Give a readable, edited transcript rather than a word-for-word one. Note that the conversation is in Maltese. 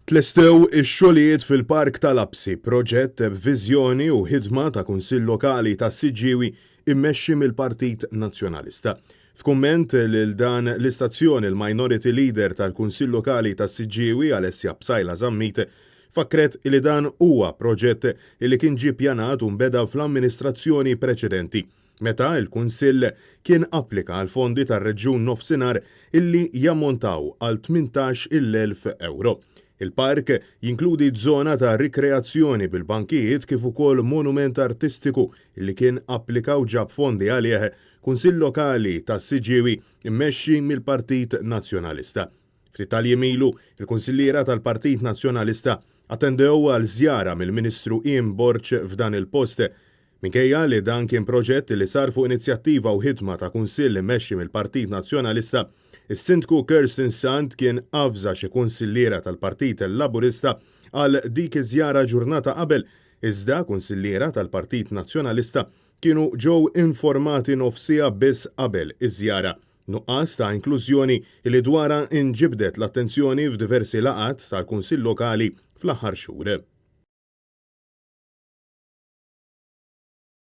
Tlestew ix-xogħlijiet fil-Park ta' Lapsi, proġett b'viżjoni u ħidma ta' Kunsill Lokali tas-Siġġiewi immexxi mill-Partit Nazzjonalista. F'kumment lil dan l-istazzjon il-Minority Leader tal-Kunsill Lokali tas-Siġġiewi Alessia Psaila Zammit fakkret li dan huwa proġett li kien ġie ppjanat u nbeda fl-amministrazzjoni preċedenti meta l-Kunsill kien applika għal fondi tar-Reġjun Nofsinhar illi jammontaw għal 18,000 ewro. Il-park jinkludi żona ta' rikreazzjoni bil-bankijiet kif ukoll monument artistiku illi kien applika u ġab fondi għalih Kunsill Lokali tas-Siġġiewi mmexxi mill-Partit Nazzjonalista. Ftit tal-jiem ilu, il-Kunsilliera tal-Partit Nazzjonalista attendew għal żjara mill-Ministru Ian Borg f'dan il-post. Minkejja li dan kien proġett li sar fuq inizjattiva u ħidma ta' Kunsill immexxi mill-Partit Nazzjonalista, is-Sindku Kirsten Sant kien avża xi kunsilliera tal-Partit Laburista għal dik iż-żjara ġurnata qabel, iżda kunsilliera tal-Partit Nazzjonalista kienu ġew informati nofs siegħa biss qabel iż-żjara, nuqqas ta' inklużjoni li dwarha nġibdet l-attenzjoni f'diversi laqgħat tal-Kunsill Lokali fl-aħħar xhur.